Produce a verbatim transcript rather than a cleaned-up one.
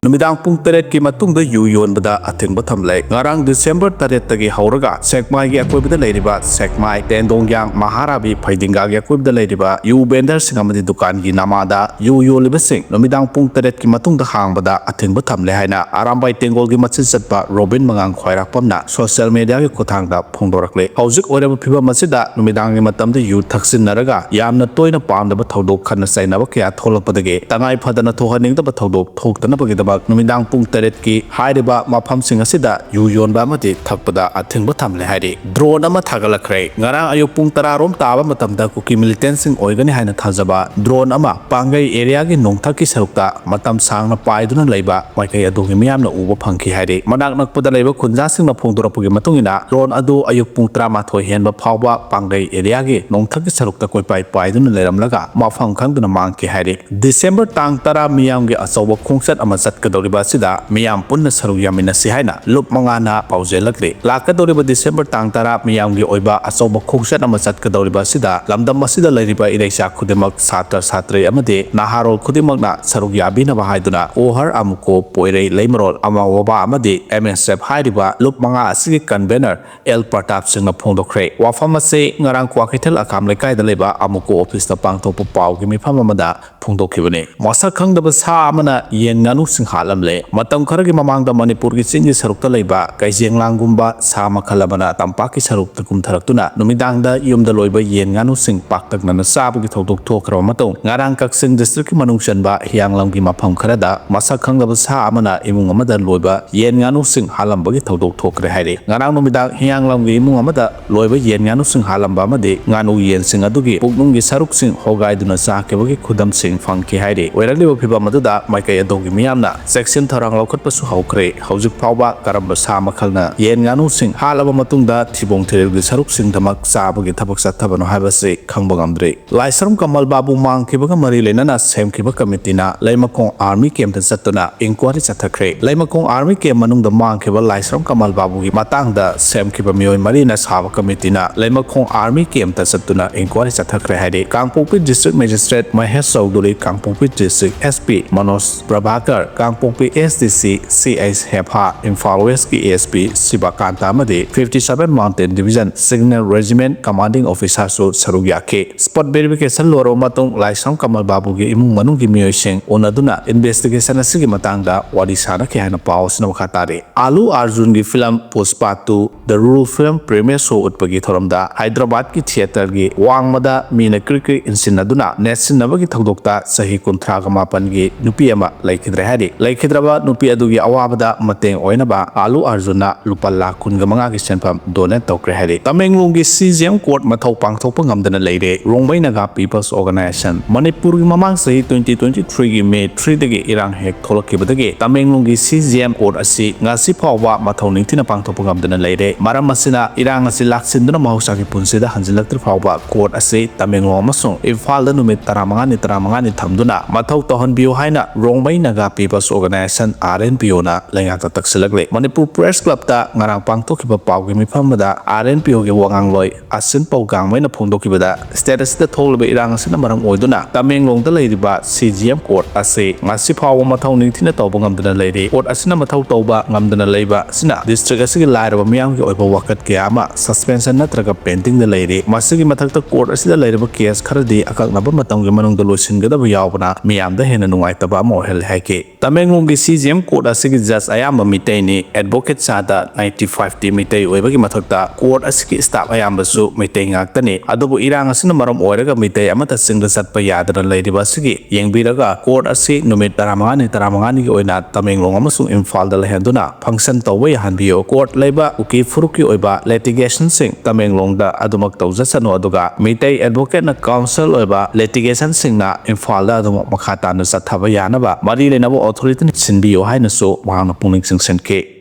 ꯅꯨꯃꯤꯗꯥꯡ ꯄꯨꯡ ꯇꯔꯦꯠꯀꯤ ꯃꯇꯨꯡꯗ ꯌꯨ ꯌꯣꯟꯕꯗ ꯑꯊꯤꯡꯕ ꯊꯝꯂꯦ꯫ ꯉꯔꯥꯡ ꯗꯤꯁꯦꯝꯕꯔ ꯇꯔꯦꯠꯇꯒꯤ ꯍꯧꯔꯒ ꯁꯦꯛꯃꯥꯏꯒꯤ ꯑꯀꯣꯏꯕꯗ ꯂꯩꯔꯤꯕ ꯁꯦꯛꯃꯥꯏ, ꯇꯦꯟꯗꯣꯡꯌꯥꯡ, ꯃꯍꯥꯔꯥꯕꯤ, ꯐꯩꯗꯤꯡꯒꯥꯒꯤ ꯑꯀꯣꯏꯕꯗ ꯂꯩꯔꯤꯕ ꯌꯨ ꯚꯦꯟꯗꯔꯁꯤꯡ ꯑꯃꯗꯤ ꯗꯨꯀꯥꯟꯒꯤ ꯅꯃꯥꯗ ꯌꯨ ꯌꯣꯜꯂꯤꯕꯁꯤꯡ ꯅꯨꯃꯤꯗꯥꯡ ꯄꯨꯡ ꯇꯔꯦꯠꯀꯤ ꯃꯇꯨꯡꯗ ꯍꯥꯡꯕꯗ ꯑꯊꯤꯡꯕ ꯊꯝꯂꯦ ꯍꯥꯏꯅ ꯑꯔꯥꯝꯕꯥꯏ ꯇꯦꯡꯒꯣꯜꯒꯤ ꯃꯆꯤꯟ ꯆꯠꯄ ꯔꯣꯕꯤꯟ ꯃꯉꯥꯡ ꯈ꯭ꯋꯥꯏꯔꯥꯛꯄꯝꯅ ꯁꯣꯁꯤꯌꯦꯜ ꯃꯦꯗꯤꯌꯥꯒꯤ ꯈꯨꯠꯊꯥꯡꯗ ꯐꯣꯡꯗꯣꯔꯛꯂꯤ꯫ ꯍꯧꯖꯤꯛ ꯑꯣꯏꯔꯕ ꯐꯤꯕꯝ ꯑꯁꯤꯗ ꯅꯨꯃꯤꯗꯥꯡꯒꯤ ꯃꯇꯝꯗ ꯌꯨ ꯊꯛꯆꯤꯟꯅꯔꯒ ꯌꯥꯝꯅ ꯇꯣꯏꯅ ꯄꯥꯝꯗꯕ ꯊꯧꯗꯣꯛ, ꯈꯠꯅ ꯆꯩꯅꯕ ꯀꯌꯥ ꯊꯣꯛꯂꯛꯄꯗꯒꯤ ꯇꯉꯥꯏ ꯐꯗꯅ ꯊꯣꯛꯍꯟꯅꯤꯡꯗꯕ ꯊꯧꯗꯣꯛ ꯊꯣꯛꯇꯅꯕꯒꯤꯗꯃꯛ ꯅꯨꯃꯤꯗꯥꯡ ꯄꯨꯡ ꯇꯔꯦꯠꯀꯤ ꯍꯥꯏꯔꯤꯕ ꯃꯐꯝꯁꯤꯡ ꯑꯁꯤꯗ ꯌꯨ ꯌꯣꯟꯕ ꯑꯃꯗꯤ ꯊꯛꯄꯗ ꯑꯊꯤꯡꯕ ꯊꯝꯂꯦ ꯍꯥꯏꯔꯤ꯫ ꯗ꯭ꯔꯣꯟ ꯑꯃ ꯊꯥꯒꯠꯂꯛꯈ꯭ꯔꯦ꯫ ꯉꯔꯥꯡ ꯑꯌꯨꯛ ꯄꯨꯡ ꯇꯔꯥ ꯔꯣꯝ ꯇꯥꯕ ꯃꯇꯝꯗ ꯀꯨꯀꯤ ꯃꯤꯂꯤꯇꯦꯟꯁꯤꯡ ꯑꯣꯏꯒꯅꯤ ꯍꯥꯏꯅ ꯊꯥꯖꯕ ꯗ꯭ꯔꯣꯟ ꯑꯃ ꯄꯥꯡꯒꯩ ꯑꯦꯔꯤꯌꯥꯒꯤ ꯅꯣꯡꯊꯛꯀꯤ ꯁꯔꯨꯛꯇ ꯃꯇꯝ ꯁꯥꯡꯅ ꯄꯥꯏꯗꯨꯅ ꯂꯩꯕ ꯃꯥꯏꯀꯩ ꯑꯗꯨꯒꯤ ꯃꯤꯌꯥꯝꯅ ꯎꯕ ꯐꯪꯈꯤ ꯍꯥꯏꯔꯤ꯫ ꯃꯅꯥꯛ ꯅꯛꯄꯗ ꯂꯩꯕ ꯈꯨꯟꯖꯥꯁꯤꯡꯅ ꯐꯣꯡꯗꯣꯔꯛꯄꯒꯤ ꯃꯇꯨꯡ ꯏꯟꯅ, ꯗ꯭ꯔꯣꯟ ꯑꯗꯨ ꯑꯌꯨꯛ ꯄꯨꯡ ꯇꯔꯥꯃꯥꯊꯣꯏ ꯍꯦꯟꯕ ꯐꯥꯎꯕ ꯄꯥꯡꯒꯩ ꯑꯦꯔꯤꯌꯥꯒꯤ ꯅꯣꯡꯊꯛꯀꯤ ꯁꯔꯨꯛꯇ ꯀꯣꯏꯄꯥꯏ ꯄꯥꯏꯗꯨꯅ ꯂꯩꯔꯝꯂꯒ ꯃꯐꯝ ꯈꯪꯗꯅ ꯃꯥꯡꯈꯤ ꯍꯥꯏꯔꯤ꯫ ꯗꯤꯁꯦꯝꯕꯔ ꯇꯥꯡ ꯇꯔꯥ ꯃꯤꯌꯥꯝꯒꯤ ꯑꯆꯧꯕ ꯈꯣꯡꯆꯠ ꯑꯃ ꯆꯠꯀꯗꯧꯔꯤꯕ ꯑꯁꯤꯗ ꯃꯤꯌꯥꯝ ꯄꯨꯟꯅ ꯁꯔꯨꯛ ꯌꯥꯃꯤꯟꯅꯁꯤ ꯍꯥꯏꯅ ꯂꯨꯞ ꯃꯉꯥꯅ ꯄꯥꯎꯖꯦꯜꯂꯛꯂꯤ꯫ ꯂꯥꯛꯀꯗꯧꯔꯤꯕ ꯗꯤꯁꯦꯝꯕꯔ ꯇꯥꯡ ꯇꯔꯥ ꯃꯤꯌꯥꯝꯒꯤ ꯑꯣꯏꯕ ꯑꯆꯧꯕ ꯈꯣꯡꯆꯠ ꯑꯃ ꯆꯠꯀꯗꯧꯔꯤꯕ ꯑꯁꯤꯗ ꯂꯝꯗꯝ ꯑꯁꯤꯗ ꯂꯩꯔꯤꯕ ꯏꯔꯩꯆꯥ ꯈꯨꯗꯤꯡꯃꯛ, ꯁꯥꯇ꯭ꯔ ꯁꯥꯇ꯭ꯔꯤ ꯑꯃꯗꯤ ꯅꯍꯥꯔꯣꯜ ꯈꯨꯗꯤꯡꯃꯛꯅ ꯁꯔꯨꯛ ꯌꯥꯕꯤꯅꯕ ꯍꯥꯏꯗꯨꯅ ꯑꯣꯍꯔ ꯑꯃꯨꯀꯣ, ꯄꯣꯏꯔꯩ, ꯂꯩꯃꯔꯣꯜ, ꯑꯃꯥ ꯑꯣꯕꯥ ꯑꯃꯗꯤ ꯑꯦꯝ ꯑꯦꯁ ꯑꯦꯐ ꯍꯥꯏꯔꯤꯕ ꯂꯨꯞ ꯃꯉꯥ ꯑꯁꯤꯒꯤ ꯀꯟꯚꯦꯅꯔ ꯑꯦꯜ ꯄ꯭ꯔꯇꯥꯞ ꯁꯤꯡꯅ ꯐꯣꯡꯗꯣꯛꯈ꯭ꯔꯦ꯫ ꯋꯥꯐꯝ ꯑꯁꯤ ꯉꯔꯥꯡ ꯀ꯭ꯋꯥꯀꯩꯊꯦꯜ ꯑꯀꯥꯝ ꯂꯩꯀꯥꯏꯗ ꯂꯩꯕ ꯑꯃꯨꯀꯣ ꯑꯣꯐꯤꯁꯇ ꯄꯥꯡꯊꯣꯛꯄ ꯄꯥꯎꯒꯤ ꯃꯤꯐꯝ ꯑꯃꯗ ꯐꯣꯡꯗꯣꯛꯈꯤꯕꯅꯤ꯫ ꯃꯁꯛ ꯈꯪꯗꯕ ꯁꯥ ꯑꯃꯅ ꯌꯦꯟ ꯉꯥꯅꯨꯁꯤꯡ ꯍꯥꯠꯂꯝꯂꯦ꯫ ꯃꯇꯝ ꯈꯔꯒꯤ ꯃꯃꯥꯡꯗ ꯃꯅꯤꯄꯨꯔꯒꯤ ꯆꯤꯡꯒꯤ ꯁꯔꯨꯛꯇ ꯂꯩꯕ ꯀꯩꯖꯦꯡꯂꯥꯡꯒꯨꯝꯕ ꯁꯥ ꯃꯈꯜ ꯑꯃꯅ ꯇꯝꯄꯥꯛꯀꯤ ꯁꯔꯨꯛꯇ ꯀꯨꯝꯊꯔꯛꯇꯨꯅ ꯅꯨꯃꯤꯗꯥꯡꯗ ꯌꯨꯝꯗ ꯂꯣꯏꯕ ꯌꯦꯟ ꯉꯥꯅꯨꯁꯤꯡ ꯄꯥꯛꯇꯛꯅꯅ ꯆꯥꯕꯒꯤ ꯊꯧꯗꯣꯛ ꯊꯣꯛꯈ꯭ꯔꯕ ꯃꯇꯨꯡ, ꯉꯔꯥꯡ ꯀꯛꯆꯤꯡ ꯗꯤꯁꯇ꯭ꯔꯤꯛꯀꯤ ꯃꯅꯨꯡ ꯆꯟꯕ ꯍꯤꯌꯥꯡꯂꯝꯒꯤ ꯃꯐꯝ ꯈꯔꯗ ꯃꯁꯛ ꯈꯪꯗꯕ ꯁꯥ ꯑꯃꯅ ꯏꯃꯨꯡ ꯑꯃꯗ ꯂꯣꯏꯕ ꯌꯦꯟ ꯉꯥꯅꯨꯁꯤꯡ ꯍꯥꯠꯂꯝꯕꯒꯤ ꯊꯧꯗꯣꯛ ꯊꯣꯛꯈ꯭ꯔꯦ ꯍꯥꯏꯔꯤ꯫ ꯉꯔꯥꯡ ꯅꯨꯃꯤꯗꯥꯡ ꯍꯤꯌꯥꯡꯂꯝꯒꯤ ꯏꯃꯨꯡ ꯑꯃꯗ ꯂꯣꯏꯕ ꯌꯦꯟ ꯉꯥꯅꯨꯁꯤꯡ ꯍꯥꯠꯂꯝꯕ ꯑꯃꯗꯤ ꯉꯥꯅꯨ ꯌꯦꯟꯁꯤꯡ ꯑꯗꯨꯒꯤ ꯄꯨꯛꯅꯨꯡꯒꯤ ꯁꯔꯨꯛꯁꯤꯡ ꯍꯣꯒꯥꯏꯗꯨꯅ ꯆꯥꯈꯤꯕꯒꯤ ꯈꯨꯗꯝꯁꯤꯡ ꯐꯪꯈꯤ ꯍꯥꯏꯔꯤ꯫ ꯑꯣꯏꯔꯛꯂꯤꯕ ꯐꯤꯚꯝ ꯑꯗꯨꯗ ꯃꯥꯏꯀꯩ ꯑꯗꯨꯒꯤ ꯃꯤꯌꯥꯝꯅ ꯆꯦꯛꯁꯤꯟ ꯊꯧꯔꯥꯡ ꯂꯧꯈꯠꯄꯁꯨ ꯍꯧꯈ꯭ꯔꯦ꯫ ꯍꯧꯖꯤꯛ ꯐꯥꯎꯕ ꯀꯔꯝꯕ ꯁꯥ ꯃꯈꯜꯅ ꯌꯦꯟ ꯉꯥꯅꯨꯁꯤꯡ ꯍꯥꯠꯂꯕ ꯃꯇꯨꯡꯗ ꯊꯤꯕꯣꯡ ꯊꯤꯔꯤꯜꯒꯤ ꯁꯔꯨꯛꯁꯤꯡꯗꯃꯛ ꯆꯥꯕꯒꯤ ꯊꯕꯛ ꯆꯠꯊꯕꯅꯣ ꯍꯥꯏꯕꯁꯤ ꯈꯪꯕ ꯉꯝꯗ꯭ꯔꯤ꯫ ꯂꯥꯏꯁ꯭ꯔꯝ ꯀꯃꯜ ꯕꯥꯕꯨ ꯃꯥꯡꯈꯤꯕꯒ ꯃꯔꯤ ꯂꯩꯅꯅ ꯁꯦꯝꯈꯤꯕ ꯀꯃꯤꯇꯤꯅ ꯂꯩꯃꯈꯣꯡ ꯑꯥꯔꯃꯤ ꯀꯦꯝꯞꯇ ꯆꯠꯇꯨꯅ ꯏꯟꯀ꯭ꯋꯥꯔꯤ ꯆꯠꯊꯈ꯭ꯔꯦ꯫ ꯂꯩꯃꯈꯣꯡ ꯑꯥꯔꯃꯤ ꯀꯦꯝꯞ ꯃꯅꯨꯡꯗ ꯃꯥꯡꯈꯤꯕ ꯂꯥꯏꯁ꯭ꯔꯝ ꯀꯃꯜ ꯕꯥꯕꯨꯒꯤ ꯃꯇꯥꯡꯗ ꯁꯦꯝꯈꯤꯕ ꯃꯤꯑꯣꯏ ꯃꯔꯤꯅ ꯁꯥꯕ ꯀꯃꯤꯇꯤꯅ ꯂꯩꯃꯈꯣꯡ ꯑꯥꯔꯃꯤ ꯀꯦꯝꯞꯇ ꯆꯠꯇꯨꯅ ꯏꯟꯀ꯭ꯋꯥꯔꯤ ꯆꯠꯊꯈ꯭ꯔꯦ ꯍꯥꯏꯔꯤ꯫ Kangpokpi district magistrate Mahesh Chaudhary, Kangpokpi district S P Manoj Prabhakar, Kangpokpi S D C C H ꯍꯦꯐꯥ, ꯏꯝꯐꯥꯜ ꯋꯦꯁꯀꯤ A S P ꯁꯤꯕꯀꯥꯟꯇ ꯑꯃꯗꯤ fifty seven Mountain Division Signal Regiment Commanding Officerꯁꯨ ꯁꯔꯨꯛ ꯌꯥꯈꯤ꯫ Spot verification ꯂꯣꯏꯔꯕ ꯃꯇꯨꯡ ꯂꯥꯏꯁ꯭ꯔꯝ ꯀꯃꯜ ꯕꯥꯕꯨꯒꯤ ꯏꯃꯨꯡ ꯃꯅꯨꯡꯒꯤ ꯃꯤꯑꯣꯏꯁꯤꯡ ꯎꯅꯗꯨꯅ investigation ꯑꯁꯤꯒꯤ ꯃꯇꯥꯡꯗ ꯋꯥꯔꯤ ꯁꯥꯅꯈꯤ ꯍꯥꯏꯅ ꯄꯥꯎ ꯑꯁꯤꯅ ꯃꯈꯥ ꯇꯥꯔꯤ꯫ ꯑꯥꯂꯨ ꯑꯥꯔꯖꯨꯟꯒꯤ film Pushpa two The Rule film premiere show ꯎꯠꯄꯒꯤ ꯊꯧꯔꯝꯗ ꯍꯥꯏꯗ꯭ꯔꯕꯥꯗꯀꯤ ꯊꯤꯌꯦꯇꯔꯒꯤ ꯋꯥꯡꯃꯗ ꯃꯤꯅ ꯀ꯭ꯔꯤꯛ ꯀ꯭ꯔꯤꯛ ꯏꯟꯁꯤꯟꯅꯗꯨꯅ ꯅꯦꯠꯁꯤꯟꯅꯕꯒꯤ ꯊꯧꯗꯣꯛꯇ ꯆꯍꯤ ꯀꯨꯟꯊ꯭ꯔꯥꯒ ꯃꯥꯄꯟꯒꯤ ꯅꯨꯄꯤ ꯑꯃ ꯂꯩꯈꯤꯗ꯭ꯔꯦ ꯍꯥꯏꯔꯤ꯫ ꯂꯩꯈꯤꯗ꯭ꯔꯕ ꯅꯨꯄꯤ ꯑꯗꯨꯒꯤ ꯑꯋꯥꯕꯗ ꯃꯇꯦꯡ ꯑꯣꯏꯅꯕ ꯑꯥꯂꯨ ꯑꯥꯔꯖꯨꯟꯅ ꯂꯨꯄꯥ ꯂꯥꯈ ꯀꯨꯟꯒ ꯃꯉꯥꯒꯤ ꯁꯦꯟꯐꯝ donate ꯇꯧꯈ꯭ꯔꯦ ꯍꯥꯏꯔꯤ꯫ ꯇꯃꯦꯡꯂꯣꯡꯒꯤ C G M court ꯃꯊꯧ ꯄꯥꯡꯊꯣꯛꯄ ꯉꯝꯗꯅ ꯂꯩꯔꯦ꯫ Rongmei Naga People's Organisation꯫ ꯃꯅꯤꯄꯨꯔꯒꯤ ꯃꯃꯥꯡ ꯆꯍꯤ twenty twenty-threeꯒꯤ May threeꯗꯒꯤ ꯏꯔꯥꯡ ꯍꯦꯛ ꯊꯣꯛꯂꯛꯈꯤꯕꯗꯒꯤ ꯇꯃꯦꯡꯂꯣꯡꯒꯤ C G M court ꯑꯁꯤ ꯉꯁꯤ ꯐꯥꯎꯕ ꯃꯊꯧ ꯅꯤꯡꯊꯤꯅ ꯄꯥꯡꯊꯣꯛꯄ ꯉꯝꯗꯅ ꯂꯩꯔꯦ꯫ ꯃꯔꯝ ꯑꯁꯤꯅ ꯏꯔꯥꯡ ꯑꯁꯤ ꯂꯥꯛꯁꯤꯟꯗꯨꯅ ꯃꯍꯧꯁꯥꯒꯤ ꯄꯨꯟꯁꯤꯗ ꯍꯟꯖꯤꯜꯂꯛꯇ꯭ꯔꯤ ꯐꯥꯎꯕ court ꯑꯁꯤ ꯇꯃꯦꯡꯂꯣꯡ ꯑꯃꯁꯨꯡ ꯏꯝꯐꯥꯜꯗ ꯅꯨꯃꯤꯠ ꯇꯔꯥꯃꯉꯥꯅꯤ, ꯇꯔꯥꯃꯉꯥꯅꯤ ꯊꯝꯗꯨꯅ ꯃꯊꯧ ꯇꯧꯍꯟꯕꯤꯌꯨ ꯍꯥꯏꯅ Rongmei Naga People's Organisation, R N P Oꯅ ꯂꯩꯉꯥꯛꯇ ꯇꯛꯁꯤꯜꯂꯛꯂꯤ꯫ Manipur Press Clubꯇ ꯉꯔꯥꯡ ꯄꯥꯡꯊꯣꯛꯈꯤꯕ ꯄꯥꯎꯒꯤ ꯃꯤꯐꯝ ꯑꯃꯗ R N P Oꯒꯤ ꯋꯥꯉꯥꯡꯂꯣꯏ ꯑꯁꯤꯟꯄꯧ ꯒꯥꯡꯃꯩꯅ ꯐꯣꯡꯗꯣꯛꯈꯤꯕꯗ, state ꯑꯁꯤꯗ ꯊꯣꯛꯂꯤꯕ ꯏꯔꯥꯡ ꯑꯁꯤꯅ ꯃꯔꯝ ꯑꯣꯏꯗꯨꯅ ꯇꯃꯦꯡꯂꯣꯡꯗ ꯂꯩꯔꯤꯕ C G M court ꯑꯁꯤ ꯉꯁꯤ ꯐꯥꯎꯕ ꯃꯊꯧ ꯅꯤꯡꯊꯤꯅ ꯇꯧꯕ ꯉꯝꯗꯅ ꯂꯩꯔꯤ꯫ Court ꯑꯁꯤꯅ ꯃꯊꯧ ꯇꯧꯕ ꯉꯝꯗꯅ ꯂꯩꯕ ꯑꯁꯤꯅ district ꯑꯁꯤꯒꯤ ꯂꯥꯏꯔꯕ ꯃꯤꯌꯥꯝꯒꯤ ꯑꯣꯏꯕ ꯋꯥꯀꯠ ꯀꯌꯥ ꯑꯃ suspension ꯅꯠꯇ꯭ꯔꯒ pendingꯗ ꯂꯩꯔꯤ꯫ ꯃꯁꯤꯒꯤ ꯃꯊꯛꯇ court ꯑꯁꯤꯗ ꯂꯩꯔꯤꯕ case ꯈꯔꯗꯤ ꯑꯀꯛꯅꯕ ꯃꯇꯝꯒꯤ ꯃꯅꯨꯡꯗ ꯂꯣꯏꯁꯤꯟꯒꯗꯕ ꯌꯥꯎꯕꯅ ꯃꯤꯌꯥꯝꯗ ꯍꯦꯟꯅ ꯅꯨꯡꯉꯥꯏꯇꯕ ꯑꯃ ꯑꯣꯏꯍꯜꯂꯦ ꯍꯥꯏꯈꯤ꯫ ꯇꯃꯦꯡꯂꯣꯡꯒꯤ C G M court ꯑꯁꯤꯒꯤ judge ꯑꯌꯥꯝꯕ ꯃꯤꯇꯩꯅꯤ꯫ Advocate ꯆꯥꯗ ninety five ꯇꯤ ꯃꯤꯇꯩ ꯑꯣꯏꯕꯒꯤ ꯃꯊꯛꯇ court ꯑꯁꯤꯒꯤ staff ꯑꯌꯥꯝꯕꯁꯨ ꯃꯤꯇꯩ ꯉꯥꯛꯇꯅꯤ꯫ ꯑꯗꯨꯕꯨ ꯏꯔꯥꯡ ꯑꯁꯤꯅ ꯃꯔꯝ ꯑꯣꯏꯔꯒ ꯃꯤꯇꯩ ꯑꯃꯠꯇ ꯆꯤꯡꯗ ꯆꯠꯄ ꯌꯥꯗꯅ ꯂꯩꯔꯤꯕ ꯑꯁꯤꯒꯤ ꯌꯦꯡꯕꯤꯔꯒ court ꯑꯁꯤ ꯅꯨꯃꯤꯠ ꯇꯔꯥꯃꯉꯥꯅꯤ, ꯇꯔꯥꯃꯉꯥꯅꯤꯒꯤ ꯑꯣꯏꯅ ꯇꯃꯦꯡꯂꯣꯡ ꯑꯃꯁꯨꯡ ꯏꯝꯐꯥꯜꯗ ꯂꯩꯍꯟꯗꯨꯅ function ꯇꯧꯕ ꯌꯥꯍꯟꯕꯤꯌꯨ꯫ Court ꯂꯩꯕ ꯀꯨꯀꯤ ꯐꯨꯔꯨꯞꯀꯤ ꯑꯣꯏꯕ litigationꯁꯤꯡ ꯇꯃꯦꯡꯂꯣꯡꯗ ꯑꯗꯨꯃꯛ ꯇꯧꯖꯁꯅꯨ, ꯑꯗꯨꯒ ꯃꯤꯇꯩ advocateꯅ counsel ꯑꯣꯏꯕ litigationꯁꯤꯡꯅ ꯏꯝꯐꯥꯜꯗ ꯑꯗꯨꯃꯛ ꯃꯈꯥ ꯇꯥꯅ ꯆꯠꯊꯕ ꯌꯥꯅꯕ ꯃꯔꯤ ꯂꯩꯅꯕ authorityꯅ ꯁꯤꯟꯕꯤꯌꯨ ꯍꯥꯏꯅꯁꯨ ꯃꯍꯥꯛꯅ ꯄꯨꯛꯅꯤꯡ ꯆꯤꯡꯁꯤꯟꯈꯤ꯫